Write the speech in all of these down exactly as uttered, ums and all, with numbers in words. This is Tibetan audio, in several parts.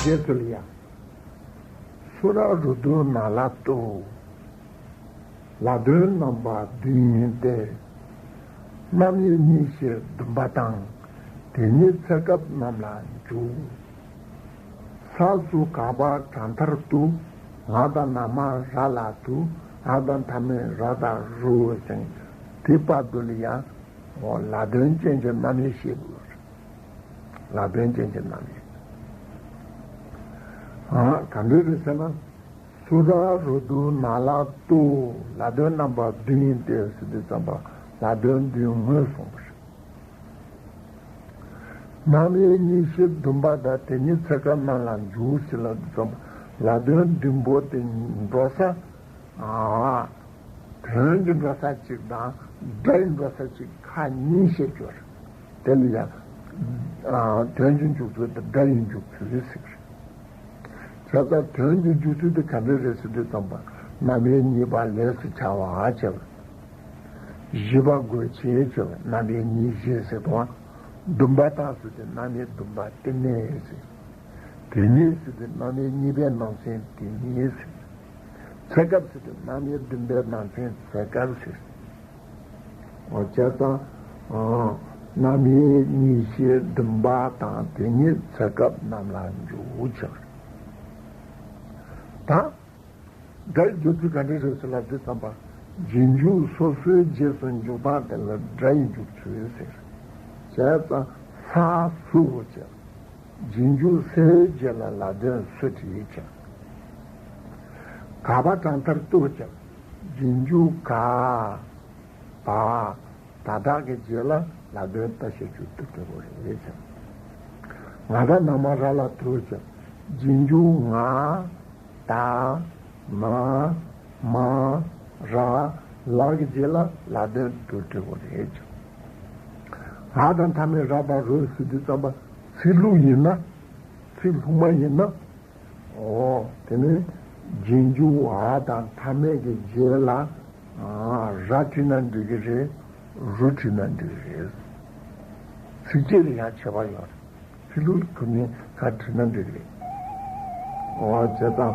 རྗེས་སུ་ལ་ཡ། སུ་ར་རུ་དུ་ན་ལ་ཏུ། ལ་དོན་རྣམ་པ་བདུན་ཡིན་ཏེ། རྣམ་དབྱེ་གཉིས་བཞི་བདུན་པ་དང་། དེ་ཉིད་ཚེ་སྐབས་རྣམས་ལ་འཇུག། ས་སུ་ག་བ་གྲ་མཐར་ཏུ། ང་དང་ན་མ་ར་ལ་ཏུ། ང་དང་མཐའ་མེད་ར་དང་རུ་ཟེར། དེ་བར་དུ་ལ་ཡང་ལ་དོན་ཅན་གྱི་རྣམ་དབྱེ་བཤད་དགོས། ལ་དོན་ཅན་གྱི་རྣམ་དབྱེ། ཨ། ག་འདྲ་རེད་ཟེར་ན། སུ་ར་རུ་དུ་ན་ལ་ཏུ། ལ་དོན་རྣམ་པ་བདུན་ཡིན་ཏེ་ཟེར་དུས་ཙམ་པ་ལ་དོན་བདུན་ངོས་བཟུང་བ་རེད། རྣམ་དབྱེ་གཉིས་བཞི་བདུན་པ་དང་དེ་ཉིད་ཚེ་སྐབས་རྣམས་ལ་འཇུག་ཟེར་ལབ་དུས་ཙམ་པ་ལ་དོན་བདུན་པོ་དེ་འགྲོ་ས། ཨ། དོན་གྱི་འགྲོ་ས་གཅིག་དང་སྒྲ་ཡི་འགྲོ་ས་གཅིག་ཁག་གཉིས་བཤད་རྒྱུ་རེད། དེ་ལ་ཡང་། ཨ། དོན་གྱི་འཇུག་ཚུལ་དང་སྒྲ་ཡི་འཇུག་ཚུལ་ཟེར་གྱི་རེད། བྱས་ཙང་དོན་གྱི་འཇུག་ཚུལ་དེ་ག་འདྲ་རེད་ཟེར་དུས་ཙམ་པ་རྣམ་དབྱེ་གཉིས་པ་ལས་སུ་བྱ་བ་བྱས་པ། བཞི་པ་དགོས་ཆེད་བྱས་པ་རྣམ་དབྱེ་གཉིས་བཞི་ཟེར་དང་། བདུན་པ་དང་ཟེར་དུས་རྣམ་དབྱེ་བདུན་པ་དེ་ནས་ཟེར། དེ་ནས་ཟེར་དུས་རྣམ་དབྱེ་གཉིས་པའི་ནང་ཚན་དེ་ནས་ཟེར། ཚེ་སྐབས་ཟེར་དུས་རྣམ་དབྱེ་བདུན་པའི་ནང་ཚན་ཚེ་སྐབས་ཟེར། འོ་བྱས་ཙང་། ཨ། རྣམ་དབྱེ་གཉིས་བཞི་བདུན་པ་དང་དེ་ཉིད་ཚེ་སྐབས་རྣམས་ལ་འཇུག་ཕྱིར། ད། སྒྲ་ཡི་འཇུག་ཚུལ་ག་འདྲ་རེད་ཟེར་ལབ་དུས་ཙམ་པ། རྗེས་འཇུག་སོ་སོའི་རྗེས་སུ་འཇུག་སྟངས་དེ་ལ་སྒྲ་ཡི་འཇུག་ཚུལ་ཟེར། བྱས་ཙང་ས་སུ་བྱས། རྗེས་འཇུག་སའི་རྗེས་ལ་ལ་དོན་སུ་བྲིས་ཀྱང་། ག་བ་གྲ་མཐར་ཏུ་བྱས། རྗེས་འཇུག་ག་བ་ད་དག་གི་རྗེས་ལ་ལ་དོན་ད་ཞབས་ཀྱུ་ཏུ་འབྲི་དགོས་རེད་བྱས། ང་དང་ན་མ་ར་ལ་ཏུ་བྱས། རྗེས་འཇུག་ང་ད་ན་མ་ར་ལ་གི་རྗེས་ལ་ལ་དོན་ཏུ་འབྲི་དགོས་རེད་བྱས། ང་དང་མཐའ་མེད་ར་དང་རུ་ཟེར་དུས་ཙམ་པ་ཚིག་ལྷུག་ཡིན་ན། ཚིག་ལྷུག་མ་ཡིན་ན། འོ། དེ་ནི་རྗེས་འཇུག་འ་དང་མཐའ་མེད་ཀྱི་རྗེས་ལ་ཨ། ར་བྲིས་ན་འགྲིག་གི་རེད། རུ་བྲིས་ན་འགྲིག་གི་རེད། ཚིགས་བཅད་ལ་ཡང་ཁྱད་པར་ཡོད་རེད། ཚིག་ལྷུག་ལྷུག་ནི་ག་བྲིས་ན་འགྲིག་གི་རེད། འོ་བྱས་ཙང་།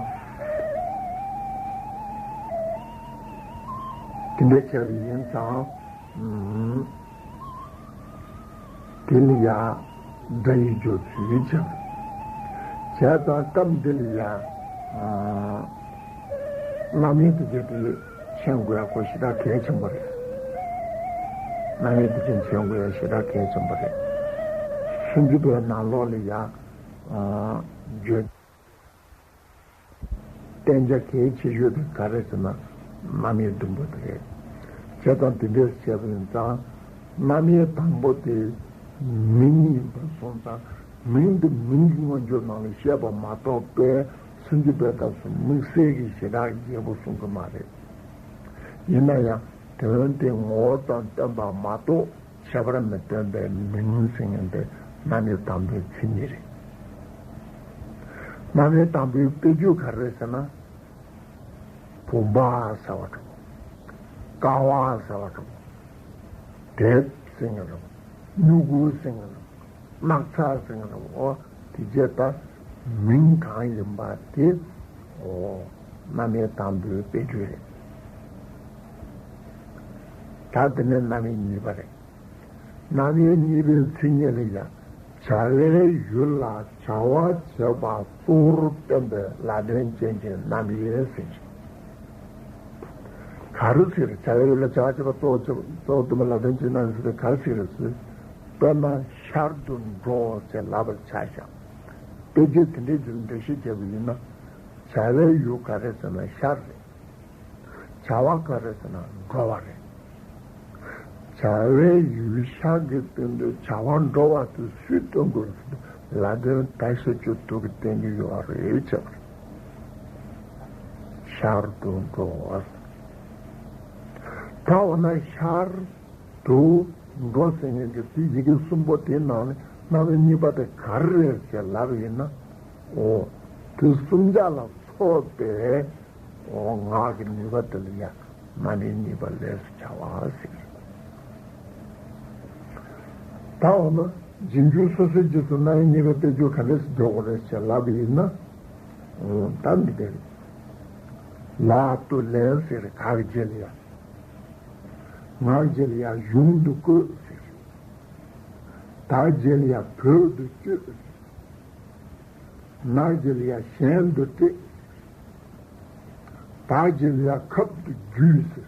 དེ་འདྲ་བྱས་པ་ཡིན་ཙང་། ཨུམ། དེ་ལ་ཡང་སྒྲ་ཡི་སྦྱོར་ཚུལ་བྱ། བྱས་ཙང་སྐབས་འདི་ལ་ཡང་། ཨ། རྣམ་དབྱེ་དེ་བྱས་ཏེ་མཁྱེན་དགོས་ཡག་པོ་ཞེ་དྲག་གལ་ཆེན་པོ་རེད། རྣམ་དབྱེ་དེ་བྱས་མཁྱེན་དགོས་ཡག་ཞེ་དྲག་གལ་ཆེན་པོ་རེད། སུམ་ཅུ་པའི་ནང་ལོགས་ལ་ཡང་། ཨ། བརྗོད། བསྟན་བྱ་གལ་ཆེ་ཤོས་དེ་ག་རེ་ཟེར་ན་རྣམ་དབྱེ་བདུན་པོ་དེ་རེད། བྱས་ཙང་དེ་འདྲས་བྱས་པ་ཡིན་ཙང་། རྣམ་དབྱེ་དང་པོ་དེ་མིང་ཡིན་པ་སོང་ཙང་། མིང་དེ་མིང་གི་མངོན་བརྗོད་ནང་ལ་བཤད་པ་མ་གཏོགས་པའི་སུམ་ཅུ་པའི་སྐབས་སུ་དམིགས་བསལ་གྱི་ཞེ་དྲག་རྒྱས་པོ་གསུང་གི་མ་རེད། ཡིན་ན་ཡང་དོན་དེ་ངོ་བོ་ཙམ་སྟོན་པ་མ་གཏོགས། ཁྱད་པར་མི་སྟོན་པའི་མིང་ཟེར་མཁན་དེ་རྣམ་དབྱེ་དང་པོའི་མཚན་ཉིད་རེད། རྣམ་དབྱེ་དང་པོའི་དཔེ་བརྗོད་ག་རེ་རེད་ཟེར་ན། བུམ་པ་ཟེར་བ་འདྲ་བོ། ཀ་བ་ཟེར་བ་འདྲ་བོ། དེབ་ཟེར་མཁན་འདྲ་བོ། སྨྱུ་གུ་ཟེར་མཁན་འདྲ་བོ། སྣག་ཚ་ཟེར་མཁན་འདྲ་བོ། དེ་བྱས་ད་མིང་གང་ཡིན་པ་དེ། འོ། རྣམ་དབྱེ་དང་པོའི་དཔེ་བརྗོད་རེད། ད་དེ་ནས་རྣམ་དབྱེ་གཉིས་པ་རེད། རྣམ་དབྱེ་གཉིས་པའི་མཚན་ཉིད་ལ་ཡང་བྱ་བའི་ཡུལ་ལ་བྱ་བ་བྱེད་པ་གཙོ་བོར་སྟོན་པའི་ལ་དོན་ཅན་གྱི་རྣམ་དབྱེ་ཟེར། ག་རེ་ཟེར། བྱ་བའི་ཡུལ་ལ་བྱ་བ་བྱེད་པ་གཙོ་བོ་གཙོ་བོར་སྟོན་པའི་ལ་དོན་ཅན་རྣམ་དབྱེ་ཟེར་དེ་ག་རེ་ཟེར་ཟེར། དཔེར་ན་ཤར་དུ་འགྲོ་ཟེར་ལབ་པར་ཆ་བཞག་དཔེ་བརྗོད་དེ་འདྲའི་རྒྱུ་འགྲེལ་བཤད་བྱས་པ་ཡིན་ན། བྱ་བའི་ཡུལ་ག་རེ་ཟེར་ན་ཤར་རེད། བྱ་བ་ག་རེ་ཟེར་ན་འགྲོ་བ་རེད། བྱ་བའི་ཡུལ་ཤར་གྱི་སྟེང་དུ་བྱ་བ་འགྲོ་བ་དེ་སུས་སྟོན་དགོས་ཟེར་ན་ལ་དོན་ད་ཞབས་ཀྱུ་ཏུ་གིས་བསྟན་གྱི་ཡོད་རེད་བྱ་བ་རེད། ཤར་དུ་འགྲོ་བ། ད་འོ་ན་ཤར་དུ་འགྲོ་ཟེར་མཁན་གྱི་དེ་ཡི་གེ་གསུམ་པོ་དེའི་ནང་ནས་རྣམ་དབྱེ་གཉིས་པ་དེ་ག་རེ་རེད་ཅེས་ལབ་ཡིན་ན། འོ། དེ་གསུམ་ཆ་ལ་ཚོགས་པའི། འོ། ངག་གི་ནུས་པ་དེ་ལ་ཡང་རྣམ་དབྱེ་གཉིས་པ་ལས་སུ་བྱ་བ་ཟེར། ད་འོ་ན་ རྗེས་འཇུག་སོ་སོའི་རྗེས་སུ་རྣམ་དབྱེ་གཉིས་པའི་དཔེ་བརྗོད་ག་འདྲས་སུ་འཇོག་དགོས་རེད་ཅེས་ལབ་པ་ཡིན་ན། ད་འདི་འདྲ་རེད། ལག་ཏུ་ལེན་ཟེར་ག་གི་རྗེས་ལ་ཡ། ང་གི་རྗེས་ལ་ཡ་གཞུང་དུ་བཀོད་ཟེར། ད་གི་རྗེས་ལ་ཡ་བོད་དུ་བསྐྱོད་ཟེར། ན་གི་རྗེས་ལ་ཡ་གཞན་དུ་སྤྲད་ཟེར། ད་གི་རྗེས་ལ་ཡ་ཁབ་ཏུ་བརྒྱུས་ཟེར།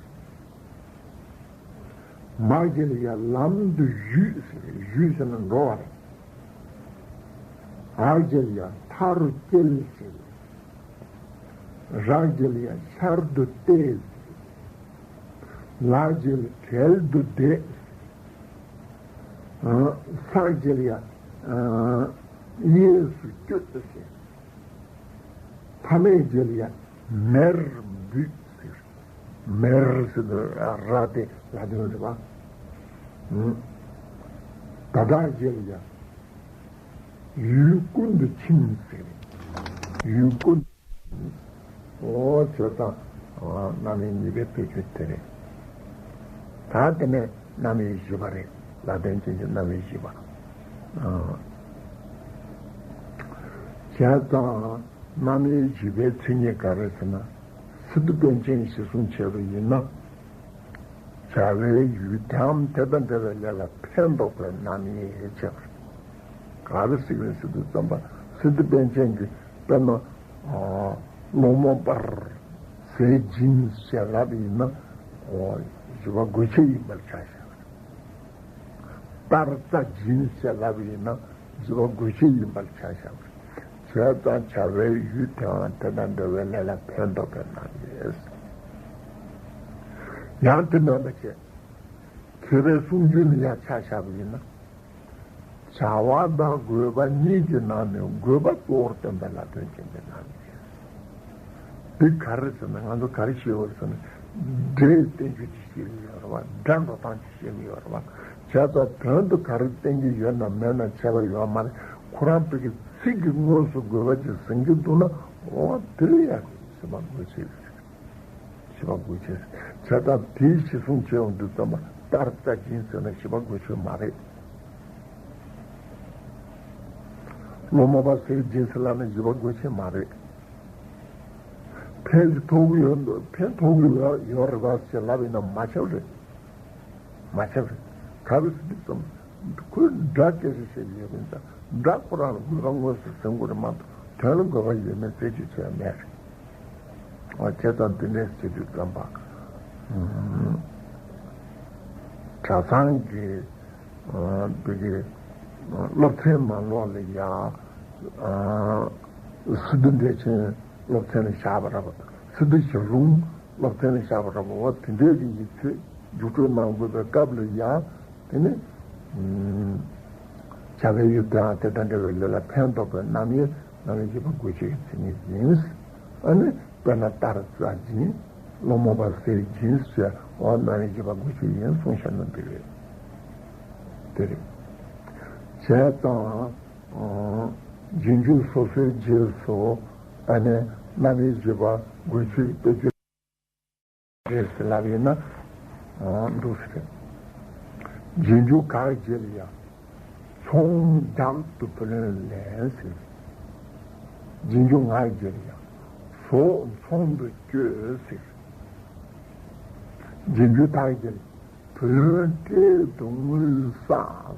མ་གི་རྗེས་ལ་ཡ་ལམ་དུ་བཞུད་ཟེར། བཞུད་ཟེར་ན་འགྲོ་བ་རེད། འ་གི་རྗེས་ལ་ཡ་མཐའ་རུ་སྐྱེལ་ཟེར། ར་གི་རྗེས་ལ་ཡ་ཤར་དུ་གཏད་ཟེར། ལ་གི་རྗེས་ལ་བྲལ་དུ་བསྡད་ཟེར། ས་གི་རྗེས་ལ་ཡ་གཡས་སུ་བསྐྱོད་ཟེར། ཐ་མའི་རྗེས་ལ་ཡ་མེར་འབུད་ཟེར། མེར་ཟེར་དུས་ར་དེ་ལ་དོན་རེད་པ། ད་ལྟ་རྗེས་ལ་ཡ་ཡུལ་ཀུན་ཏུ་ཕྱིན་ཟེར། ཡུལ་ཀུན། འོ་བྱས་ཙང་རྣམ་དབྱེ་གཉིས་པའི་དཔེ་བརྗོད་དེ་རེད། ད་དེ་ནས་རྣམ་དབྱེ་བཞི་པ་རེད། ལ་དོན་ཅན་གྱི་རྣམ་དབྱེ་བཞི་པ། བྱས་ཙང་རྣམ་དབྱེ་བཞི་པའི་མཚན་ཉིད་ག་རེ་ཟེར་ན། སི་ཏུ་པཎ་ཆེན་གཞིར་བཟུང་བྱས་པ་ཡིན་ན། བྱ་བའི་ཡུལ་དེའམ་དེ་དང་འབྲེལ་བའི་ལས་ལ་ཕན་འདོགས་པའི་རྣམ་དབྱེ་བྱ་བ། ག་རེ་ཟེར་གི་རེད་ཟེར་དུས་ཙམ་པ། སི་ཏུ་པཎ་ཆེན་གྱིས་དཔེར་ན། སློང་མོ་སྤར་ཟས་སྦྱིན་ཞེས་ལབ་ཡིན་ན། བཞི་པ་དགོས་ཆེད་ཡིན་པར་ཆ་བཞག་པ་རེད། སྤར་རྩྭ་སྦྱིན་ཞེས་ལབ་ཡིན་ན་བཞི་པ་དགོས་ཆེད་ཡིན་པར་ཆ་བཞག་པ་རེད། བྱས་ཙང་བྱ་བའི་ཡུལ་དེའམ་དེ་དང་འབྲེལ་བའི་ལས་ལ་ཕན་འདོགས་པའི་རྣམ་དབྱེ། ཡང་དེ་མིན་པ་བྱས། མཁས་པའི་གསུང་རྒྱུན་ལ་ཡང་ཆ་བཞག་པ་ཡིན་ན། བྱ་བ་དང་དགོས་པ་གཉིས་ཀྱི་ནང་ནས་དགོས་པ་གཙོ་བོར་སྟོན་པའི་ལ་དོན་ཅན་གྱི་རྣམ་དབྱེ། འདི་ག་རེ་ཟེར་ན། ང་ཚོ་ག་རེ་ཤེས་དགོས་ཟེར་ན། སྒྲས་བསྟན་རྒྱུ་ཅིག་བཤད་ཀྱི་ཡོད་རེད་བ། སྒྲ་འགྲོ་སྟངས་ཅིག་བཤད་ཀྱི་ཡོད་རེད་བ། བྱས་ཙང་དོན་དུ་ག་རེ་བསྟན་གྱི་ཡོད་ན་མེད་ན་ཁྱད་པར་ཡོད་མ་རེད། ཁོ་རང་བོད་ཀྱི་ཚིག་གི་དངོས་སུ་དགོས་པ་ཅིག་ཟིན་གྱི་འདུག་ན། འོ་དེ་ལ་ཡང་བཞི་པ་དགོས་ཆེད་ཟེར། བཞི་པ་དགོས་ཆེད་ཟེར། བྱས་ཙང་དེའི་གཞི་བཟུང་བྱས་ཡོང་དུས་ཙམ་པ། སྤར་རྩྭ་སྦྱིན་ཟེར་ན་བཞི་པ་དགོས་ཆེད་མ་རེད། སློང་མོ་སྤར་ཟས་སྦྱིན་ཟེར་ལབ་ན་བཞི་པ་དགོས་ཆེད་མ་རེད། ཕན་ཐོགས་ཀྱི་ཡོད། ཕན་ཐོགས་ཀྱི་ཡོད་རེད་པ་ཞེས་ལབ་ཡིན་ན་མ་ཁྱབ་རེད། མ་ཁྱབ་རེད། ག་རེ་ཟེར་དུས་ཙམ། ཁོས་སྒྲ་སྐད་ཆ་བཤད་ཀྱི་ཡོད་པ་ཡིན་ཙང་། སྒྲ་ཁོ་རང་ལ་དགོས་པ་དངོས་སུ་ཟིན་དགོས་རེད་མ་གཏོགས། དོན་ལ་དགོས་པ་ཡོད་མེད་རྩད་གཅོད་བྱས་མེད་རེད། འོ་བྱས་ཙང་འདི་འདྲས་ཟེར་དུས་ཙམ་པ། གྲྭ་ཚང་གི་བོད་ཀྱི་སློབ་ཚན་ནང་ལོགས་ལ་ཡང་། སི་ཏུ་འགྲེལ་ཆེན་སློབ་ཚན་ལ་བཞག་པ་རེད་པ། སི་ཏུ་ཞལ་ལུང་སློབ་ཚན་ལ་བཞག་པ་རེད་པ། འོ་དེ་འདྲའི་གི་ཡིག་ཚད་རྒྱུགས་སྤྲོད་གནང་དགོས་པའི་སྐབས་ལ་ཡང་། དེ་ནི་བྱ་བའི་ཡུལ་དེའམ་དེ་དང་འབྲེལ་བའི་ལས་ལ་ཕན་འདོགས་པའི་རྣམ་དབྱེ། རྣམ་དབྱེ་བཞི་པ་དགོས་ཆེད་ཀྱི་མཚན་ཉིད་ཡིན། ཨ་ནི་དཔེར་ན་སྤར་རྩྭ་སྦྱིན། སློང་མོ་སྤར་ཟས་སྦྱིན་ཟེར། འོ་རྣམ་དབྱེ་བཞི་པ་དགོས་ཆེད་ཡིན་གསུངས་བཞག་ན་འགྲིག་རེད། དེ་རེད། བྱས་ཙང་། རྗེས་འཇུག་སོ་སོའི་རྗེས་སུ། ཨ་ནི་རྣམ་དབྱེ་བཞི་པ་དགོས་ཆེད་དཔེ་བརྗོད་རེད་ཟེར་ལབ་ཡིན་ན། འདུག་ཟེར། རྗེས་འཇུག་ག་གི་རྗེས་ལ་ཡང་། ཚོང་རྒྱག་ཏུ་བུ་ལོན་ལེན་ཟེར། རྗེས་འཇུག་ང་གི་རྗེས་ལ་ཡང་། ཟོག་ཚོང་དུ་བསྐྱོད་ཟེར། རྗེས་འཇུག་ད་གི་རྗེས་ལ། བུ་ལོན་སྤྲད་དུ་དངུལ་བསགས།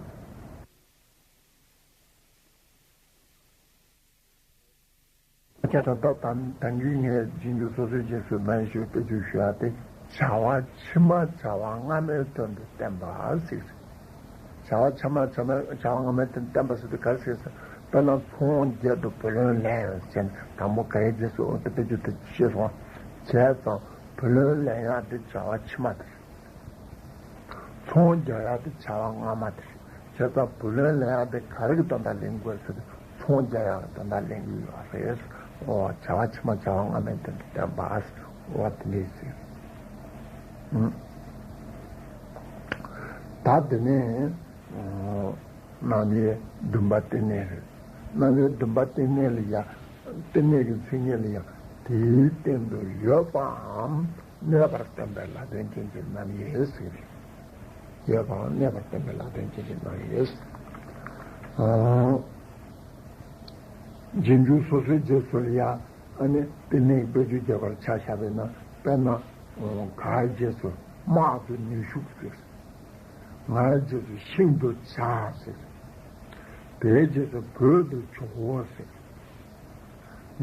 ཁྱེད་ད་ལྟ་ད་ད་གིན་ངས་རྗེས་འཇུག་སོ་སོའི་རྗེས་སུ་རྣམ་དབྱེ་བཞི་པ་དཔེ་བརྗོད་ཞུ་ཡག་དེ། བྱ་བ་ཕྱི་མ་བྱ་བ་སྔ་མའི་དོན་དུ་བསྟན་པ་ཟེར། བྱ་བ་ཕྱི་མ་བྱ་མ་བྱ་བ་སྔ་མའི་དོན་དུ་བསྟན་པ་ཟེར་དུས་ག་རེ་ཟེར་ཟེར། དཔེར་ན་ཚོང་རྒྱག་ཏུ་བུ་ལོན་ལེན་ཟེར་ནས། དང་པོ་ག་རེ་རྗེས་སུ་འོང་དེ་དཔེ་བརྗོད་དེ་ཤེས་སོང་། བྱས་ཙང་བུ་ལོན་ལེན་ཡག་དེ་བྱ་བ་ཕྱི་མ་དེ་རེད། ཚོང་རྒྱག་ཡག་དེ་བྱ་བ་སྔ་མ་དེ་རེད། བྱས་ཙང་བུ་ལོན་ལེན་ཡག་དེ་ག་རེ་གི་དོན་དག་ལེན་དགོས་ཟེར་ན། ཚོང་རྒྱག་ཡག་གི་དོན་དག་ལེན་གྱི་ཡོད་རེད། འོ་བྱ་བ་ཕྱི་མ་བྱ་བ་སྔ་མའི་དོན་དུ་བསྟན་པ། འོ་དེ་འདྲ་ཟེར། ཨང་། ད་དེ་ནས་རྣམ་དབྱེ་བདུན་པ་རྟེན་གནས་རེད། རྣམ་དབྱེ་བདུན་པ་རྟེན་གནས་ལ་ཡང་། རྟེན་གནས་ཀྱི་མཚན་ཉིད་ལ་ཡང་། དེའི་སྟེང་དུ་ཡོད་པའམ་གནས་པར་སྟོན་པའི་ལ་དོན་ཅན་གྱི་རྣམ་དབྱེ་ཟེར། ཡོད་པའམ་གནས་པར་སྟོན་པའི་ལ་དོན་ཅན་གྱི་རྣམ་དབྱེ། རྗེས་འཇུག་སོ་སོའི་རྗེས་སུ་ལ་ཡ། ཨ་ནི་དེ་ནས་དཔེ་བརྗོད་རྒྱས་པར་ཆ་བཞག་པས་ན། དཔེར་ན། ག་རྗེས་སུ་དམག་ཏུ་ནུས་ཤུགས་ཟེར། ང་རྗེས་སུ་ཤིང་དུ་བྱ་ཟེར། བའི་རྗེས་སུ་བོད་དུ་བྱོའོ་ཟེར།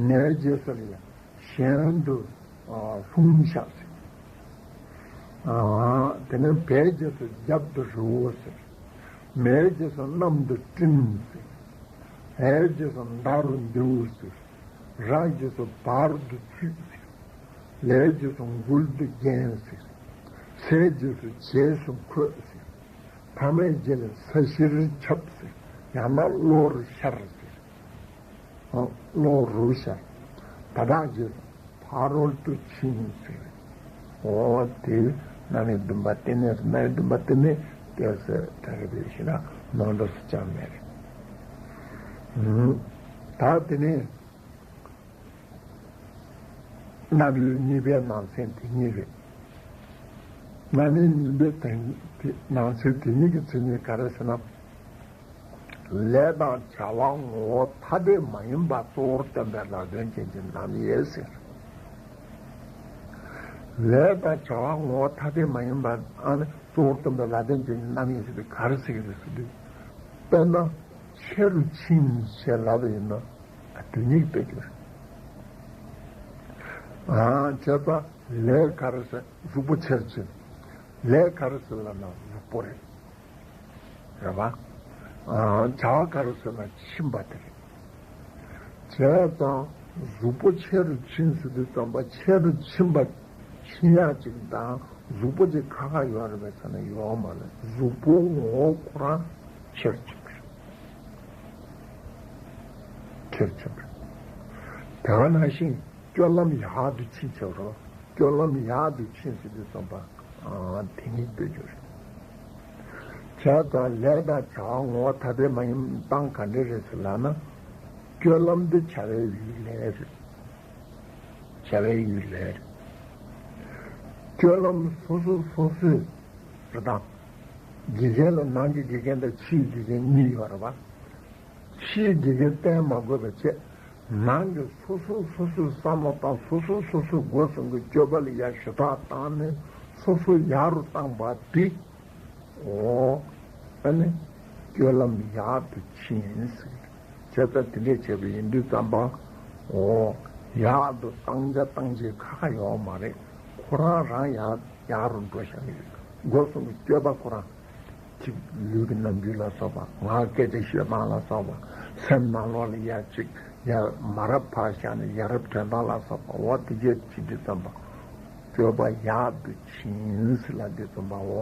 ནའི་རྗེས་སུ་ལ་ཡ། གཞན་དུ་ལྷུང་བཞག་ཟེར། དེ་ནས་བའི་རྗེས་སུ་རྒྱབ་ཏུ་རིའོ་ཟེར། མའི་རྗེས་སུ་གནམ་དུ་སྤྲིན་ཟེར། འའི་རྗེས་སུ་མདའ་རུ་མདེའུ་ཟེར། རའི་རྗེས་སུ་བར་དུ་བཙུད་ཟེར། ལའི་རྗེས་སུ་མགུལ་དུ་རྒྱན་ཟེར། སའི་རྗེས་སུ་བྱེས་སུ་འཁོད་ཟེར། ཕ་མའི་རྗེས་ལ་ས་གཞིར་ཁྱབ་ཟེར། ཡང་ན་གློ་རུ་ཤར་ཟེར། གློ་རུ་ཤར། ད་དག་རྗེས་སུ་ཕ་རོལ་ཏུ་ཕྱིན་ཟེར། འོ་དེ་རྣམ་དབྱེ་བདུན་པ་དེ་ནས། རྣམ་དབྱེ་བདུན་པ་དེ་ནས་ཏོག་ཙམ་དྲན་གྱི་འདུག་ཞེ་ན་ནོར་འགྲོ་ས་ཅང་མེད་རེད། ད་དེ་ནས། རྣམ་དབྱེ་གཉིས་པའི་ནང་ཚན་དེ་ཉིད་རེད། རྣམ་དབྱེ་གཉིས་པའི་དེ་ནང་ཚན་དེ་ཉིད་ཀྱི་མཚན་ཉིད་ག་རེ་ཟེར་ན། ལས་དང་བྱ་བ་ངོ་བོ་ཐ་དད་མ་ཡིན་པ་གཙོ་བོར་སྟོན་པའི་ལ་དོན་ཅན་གྱི་རྣམ་དབྱེ་ཟེར། ལས་དང་བྱ་བ་ངོ་བོ་ཐ་དད་མ་ཡིན་པ་ཨ་ནི་གཙོ་བོར་སྟོན་པའི་ལ་དོན་ཅན་གྱི་རྣམ་དབྱེ་ཟེར་དུས་ག་རེ་ཟེར་གྱི་རེད་ཟེར་དུས། དཔེར་ན་ཆེ་རུ་ཕྱིན་ཞེས་ལབ་པ་ཡིན་ན། དེ་ཉིད་དཔེ་བརྗོད་རེད། ཨ། བྱས་ཙང་ལས་ག་རེ་ཟེར། གཟུགས་པོ་ཆེར་ཕྱིན། ལས་ག་རེ་ཟེར་ལབ་ན་གཟུགས་པོ་རེད། རེད་པ། ཨ། བྱ་བ་ག་རེ་ཟེར་ན་ཕྱིན་པ་དེ་རེད། བྱས་ཙང་གཟུགས་པོ་ཆེ་རུ་ཕྱིན་ཟེར་དུས་ཙམ་པ་ཆེ་རུ་ཕྱིན་པ་ཕྱིན་ཡག་ཅིག་དང་གཟུགས་པོ་ཅིག་ཁ་ཁ་ཡོད་རེད་པས་ཟེར་ན་ཡོད་མ་རེད། གཟུགས་པོ་ངོ་བོ་ཁོ་རང་ཆེར་ཕྱིན་པ་རེད། ཁྱེར་ཕྱིན་པ། དེ་ག་ནང་བཞིན་སྤྱོད་ལམ་ཡག་ཏུ་ཕྱིན་ཆེ་རོ། སྤྱོད་ལམ་ཡག་ཏུ་ཕྱིན་ཟེར་དུས་ཙམ་པ། ཨ། དེ་ཉིད་དཔེ་བརྗོད་རེད། བྱས་ཙང་ལས་དང་བྱ་བ་ངོ་བོ་ཐ་དད་མ་ཡིན་སྟངས་ག་འདྲ་རེད་ཟེར་ལབ་ན། སྤྱོད་ལམ་དེ་བྱ་བའི་ཡུལ་ལས་རེད། བྱ་བའི་ཡུལ་ལས་རེད། སྤྱོད་ལམ་སོ་སོ་སོ་སོའི་རེད་དང་། དགེ་རྒན་ལ་ནང་གི་དགེ་རྒན་དང་ཕྱིའི་དགེ་རྒན་གཉིས་ཡོད་རེད་པ། ཕྱིའི་དགེ་རྒན་བསྟེན་མ་དགོས་པ་བྱས། ནང་གི་སོ་སོ་སོ་སོའི་བསམ་བློ་དང་སོ་སོ་སོ་སོའི་སྒོ་གསུམ་གྱི་སྤྱོད་པ་ལ་ཡར་ཞུ་དག་བཏང་ནས་སོ་སོ་ཡག་རུ་བཏང་བ་དེ། འོ། ཨ་ནི་སྤྱོད་ལམ་ཡག་ཏུ་ཕྱིན་ཟེར། བྱས་ཙང་དེ་འདྲས་བྱས་པ་ཡིན་དུས་ཙམ་པ། འོ། ཡག་ཏུ་བཏང་བྱ་བཏང་བྱེད་ཁ་ཁ་ཡོད་མ་རེད། ཁོ་རང་རང་ཡག་ཡག་རུ་འགྲོ་བཞག་ཡོད། སྒོ་གསུམ་གྱི་སྤྱོད་པ་ཁོ་རང་། གཅིག་ལུས་ཀྱི་རྣམ་འགྱུར་ལ་སོགས་པ། ངག་སྐད་ཆ་བཤད་སྟངས་ལ་སོགས་པ། སེམས་ནང་ལོགས་ལ་ཡ་གཅིག་ཡ་མ་རབས་ཕར་བཞག་ནས་ཡ་རབས་དྲན་སྟངས་ལ་སོགས་པ། འོ་དེ་གས་བྱེད་དུས་ཙམ་པ། སྤྱོད་པ་ཡག་ཏུ་ཕྱིན་ཟེར་ལབ་དུས་ཙམ་པའོ།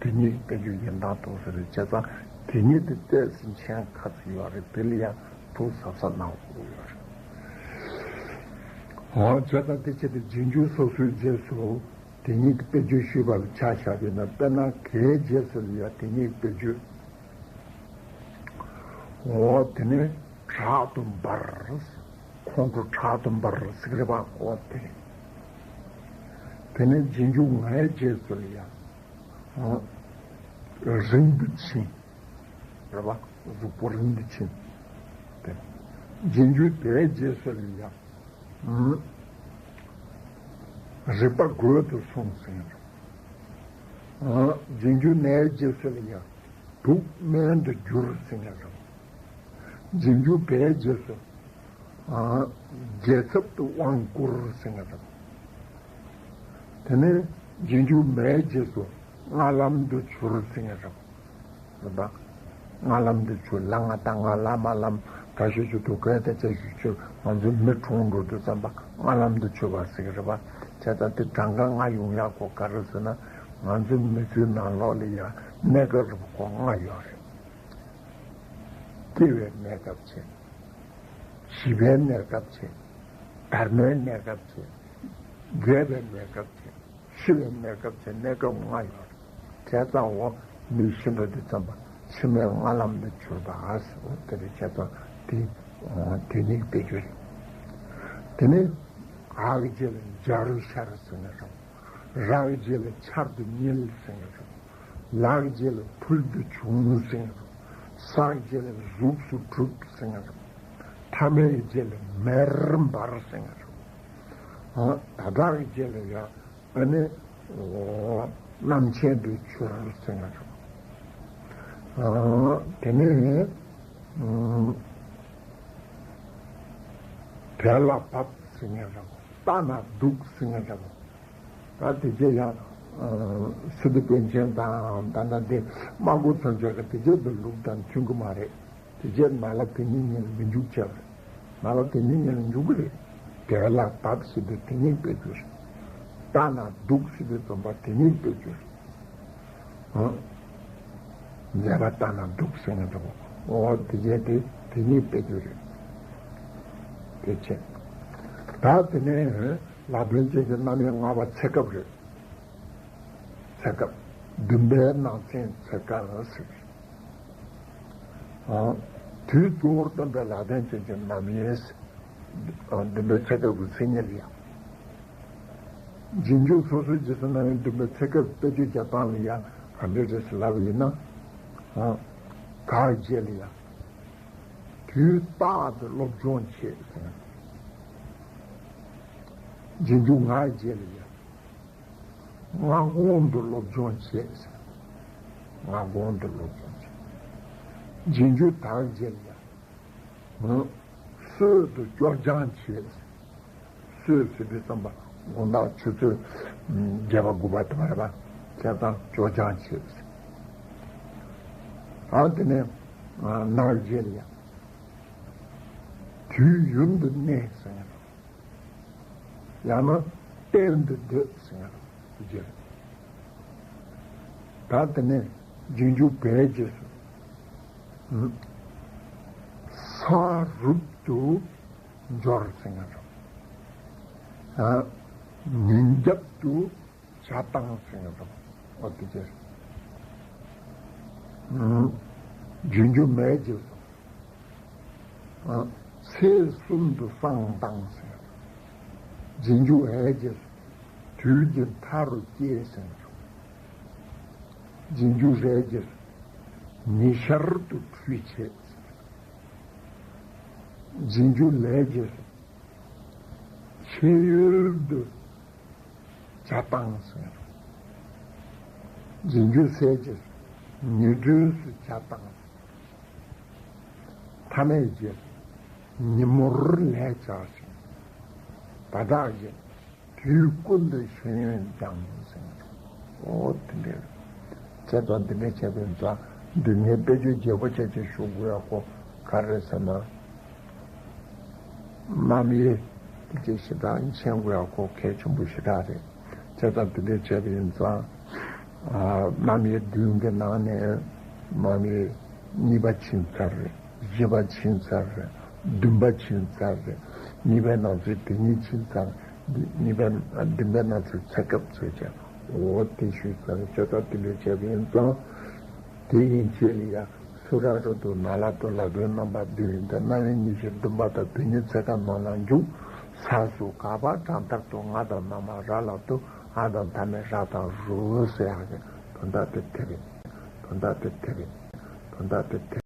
དེ་ཉིད་དཔེ་བརྗོད་ཡིན་སྟངས་ཐོག་ཟེར་རེད། བྱས་ཙང་དེ་ཉིད་དེ་ཏོག་ཙམ་མཆན་ཁ་ཚིག་ཡོད་རེད། དེ་ལ་ཡང་ཐུགས་གཟབ་གཟབ་གནང་དགོས་ཡོད་རེད། འོ། བྱས་ཙང་དེ་ཆེད་དུ་རྗེས་འཇུག་སོ་སོའི་རྗེས་སུ་དེ་ཉིད་དཔེ་བརྗོད་ཞུས་པ་ལ་ཆ་བཞག་པས་ན། དཔེར་ན་གའི་རྗེས་སུ་ལ་ཡང་དེ་ཉིད་དཔེ་བརྗོད། འོ། དེ་ནས་དྲག་ཏུ་འབར། ཁོང་ཁྲོ་དྲག་ཏུ་འབར་ཟེར་གྱི་རེད་པ། འོ་དེ། དེ་ནས་རྗེས་འཇུག་ངའི་རྗེས་སུ་ལ་ཡང་། ཨ། རིང་དུ་ཕྱིན། རེད་པ། གཟུགས་པོ་རིང་དུ་ཕྱིན། དེ། རྗེས་འཇུག་དེའི་རྗེས་སུ་ལ་ཡང་། ཨ། རིག་པ་རྒོད་དུ་སོང་ཟེར་ཡང་། ཨ། རྗེས་འཇུག་ནའི་རྗེས་སུ་ལ་ཡང་། དུག་སྨན་དུ་གྱུར་ཟེར་ཡང་། རྗེས་འཇུག་བའི་རྗེས་སུ། ཨ། རྒྱལ་ཚབ་ཏུ་དབང་བསྐུར་ཟེར་ཡང་། དེ་ནས་རྗེས་འཇུག་མའི་རྗེས་སུ་ལྔ་ལམ་དུ་གྱུར་ཟེར་ཡང་། རེད་པ། ལྔ་ལམ་དུ་གྱུར། ལ་ང་ད་ང་ལ་མ་ལམ་ད་ཞེས་བྱ་དུ་ག་ད་ཅ་ཞེས་བྱ། ང་ཚོའི་མི་གྲོངས་འགྲོ་དུས་ཙམ་པ་ལྔ་ལམ་དུ་གྱུར་པ་ཟེར་གྱི་རེད་པ། བྱས་ཙང་དེ་གྲངས་ཀ་ལྔ་ཡོང་ཡག་གོ་ག་རེ་ཟེར་ན། ང་ཚོའི་མི་ཚེའི་ནང་ལོགས་ལ་ཡང་གནས་སྐབས་རིམ་པ་ཁོ་ལྔ་ཡོད་རེད། སྐྱེ་བའི་གནས་སྐབས་བྱས། བྱིས་པའི་གནས་སྐབས་བྱས། དར་མའི་གནས་སྐབས་བྱས། རྒས་པའི་གནས་སྐབས་བྱས། ཤི་བའི་གནས་སྐབས་བྱས། གནས་སྐབས་ལྔ་ཡོད་རེད། བྱས་ཙང་འོ་མི་ཤི་འགྲོ་དུས་ཙམ་པ་ཕྱི་མའི་ལྔ་ལམ་དུ་གྱུར་པ་ཟེར། འོ་དེ་རེད། བྱས་ཙང་དེ་དེ་ཉིད་དཔེ་བརྗོད་རེད། དེ་ནས་འ་གི་རྗེས་ལ་འཇའ་རུ་ཤར་ཟེར་ནས་རེད། ར་གི་རྗེས་ལ་ཆར་དུ་བསྙིལ་ཟེར་ནས་རེད། ལ་གི་རྗེས་ལ་ཕུལ་དུ་བྱུང་ཟེར་ནས་རེད། སངས་རྒྱས་ལ་གཟུགས་སུ་གྲུབ་ཟེར་ཡ་རེད། ཐ་མའི་རྗེས་ལ་མེར་འབར་ཟེར་ཡ་རེད། ཨ། ད་དྲག་གི་རྗེས་ལ་ཡང་ཨ་ནི་རྣམ་མཁྱེན་དུ་གྱུར་ཟེར་ཡ་རེད། ཨ། དེ་ནས་ཨ་བྲེལ་ལ་བབས་ཟེར་ཡ་རེད། ལྟ་ན་སྡུག་ཟེར་ཡ་རེད། ད་དེ་རྗེས་ཡང་སི་ཏུ་པཎ་ཆེན་དང་ད་ལྟ་དེ་སྨྲ་སྒོ་ཚང་ཆོས་ཀྱི་དེ་རྗེས་དུ་ལུགས་དང་མཐུན་གྱི་མ་རེད། དེ་རྗེས་མ་ལ་དེ་ཉིད་ཉིད་ལ་མི་འཇུག་བྱ་བ་རེད། མ་ལ་དེ་ཉིད་ཉིད་ལ་འཇུག་གི་རེད། བྲེལ་ལ་བབས་ཟེར་དུས་དེ་ཉིད་དཔེ་བརྗོད་རེད། ལྟ་ན་སྡུག་ཟེར་དུས་རྩོམ་པ་དེ་ཉིད་དཔེ་བརྗོད་རེད། ཨང་། མཛད་པ་ལྟ་ན་སྡུག་ཟེར་ནས་འདུག་འོ་དེ་རྗེས་དེ་དེ་ཉིད་དཔེ་བརྗོད་རེད། དེ་བྱས། ད་དེ་ནས་ལ་དོན་ཅན་གྱི་རྣམ་དབྱེ་ལྔ་པ་ཚེ་སྐབས་རེད། ཚེ་སྐབས། བདུན་པའི་ནང་ཚན་ཚེ་སྐབས་ཟེར། ཨང་། དུས་གཙོ་བོར་སྟོན་པའི་ལ་དོན་ཅན་གྱི་རྣམ་དབྱེ་ཟེར། ཨང་། བདུན་པའི་ཚེ་སྐབས་ཀྱི་མཚན་ཉིད་ཡང་། རྗེས་འཇུག་སོ་སོའི་རྗེས་སུ་གནང་བའི་བདུན་པའི་ཚེ་སྐབས་དཔེ་བརྗོད་རྒྱག་སྟངས་ལ་ཡང་ག་འདྲ་རེད་ཟེར་ལབ་པ་ཡིན་ན། ཨང་། ག་རྗེས་ལ་ཡང་། དུས་རྟག་ཏུ་སློབ་སྦྱོང་བྱེད་ཟེར། རྗེས་འཇུག་ང་རྗེས་ལ་ཡང་། སྔ་དགོང་དུ་སློབ་སྦྱོང་བྱེད་ཟེར། སྔ་དགོང་དུ་སློབ་སྦྱོང་བྱེད། རྗེས་འཇུག་ད་རྗེས་ལ་ཡང་། སྲོད་དུ་སྐྱོར་སྦྱང་བྱེད། སྲོད་ཟེར་དུས་ཙམ་པ་དགོང་དག་ཆུ་ཚོད་བརྒྱད་པ་དགུ་པ་དེ་མ་རེད་པ། བྱས་ཙང་སྐྱོར་སྦྱང་བྱེད། ཨ། དེ་ནས་ནག་རྗེས་ལ་ཡང་། དུས་ཡུན་དུ་གནས་ཟེར་ཡང་། ཡང་ན་གཏན་དུ་སྡོད་ཟེར་ཡང་། རྗེས། ད་དེ་ནས་རྗེས་འཇུག་བའི་རྗེས་སུ། ས་རུབ་ཏུ་འབྱོར་ཟེར་ཡང་། ཨ། ཉིན་རྒྱབ་ཏུ་ཇ་བཏང་ཟེར་ཡང་། འོ་དེ་རྗེས། རྗེས་འཇུག་མའི་རྗེས་སུ། ཚེས་གསུམ་དུ་བསང་བཏང་ཟེར། རྗེས་འཇུག་འའི་རྗེས་སུ། དུས་ཀྱི་མཐའ་རུ་སྐྱེལ་ཟེར། རྗེས་འཇུག་རའི་རྗེས་སུ། ཉི་ཤར་དུ་ཁྲུས་བྱེད་ཟེར། རྗེས་འཇུག་ལའི་རྗེས་སུ། ཕྱེད་ཡོལ་དུ་ཇ་བཏང་ཟེར། རྗེས་འཇུག་སའི་རྗེས་སུ། ཉི་དྲོས་སུ་ཇ་བཏང་ཟེར། ཐ་མའི་རྗེས་སུ། ཉིན་མོར་ལས་བྱ་ཞིང་། ད་དྲག་རྗེས། དུས་ཀུན་ཏུ་ཤེས་ཡོན་སྦྱང་ཟེར། འོ་དེ་འདྲ། བྱས་ཙང་འདི་འདྲ་བྱས་པ་ཡིན་ཙང་འདི་ངས་དཔེ་བརྗོད་རྒྱས་པོ་བྱས་བྱས་ཞུ་དགོས་ཡག་པོ་ག་རེ་རེད་ཟེར་ན། རྣམ་དབྱེ་དེ་ཅིག་ཞེ་དྲག་མཁྱེན་དགོས་ཡག་པོ་གལ་ཆེན་པོ་ཞེ་དྲག་རེད། བྱས་ཙང་དེ་འདྲ་བྱས་པ་ཡིན་ཙང་། ཨ། རྣམ་དབྱེ་བདུན་གྱི་ནང་ནས་རྣམ་དབྱེ་གཉིས་པ་ཕྱིན་ཚར་རེད། བཞི་པ་ཕྱིན་ཚར་རེད། བདུན་པ་ཕྱིན་ཚར་རེད། གཉིས་པའི་ནང་ཚན་དེ་ཉིད་ཕྱིན་ཚར། གཉིས་པའི། བདུན་པའི་ནང་ཚན་ཚེ་སྐབས་ཚོད་ཀྱང་འོ་དེ་ཞུས་ཚར་རེད། བྱས་ཙང་དེ་འདྲ་བྱས་པ་ཡིན་ཙང་། དེ་ཡན་ཆད་ལ་ཡང་སུ་ར་རུ་དུ་ན་ལ་དུ་ལ་དོན་རྣམ་པ་བདུན་ཡིན་ཏེ། རྣམ་དབྱེ་གཉིས་བཞི་བདུན་པ་དང་དེ་ཉིད་ཚེ་སྐབས་ནང་ལ་འཇུག་ས་སུ་ག་པ་དྲང་ལྟར་དུ་ང་དང་ན་མ་ར་ལ་དུ་འ་དང་མཐའ་མེད་ར་དང་རུ་ཟེར་ཡག་གི་དོན་དག་དེ་དེ་རེད། དོན་དག་དེ་དེ་རེད། དོན་དག་དེ་དེ།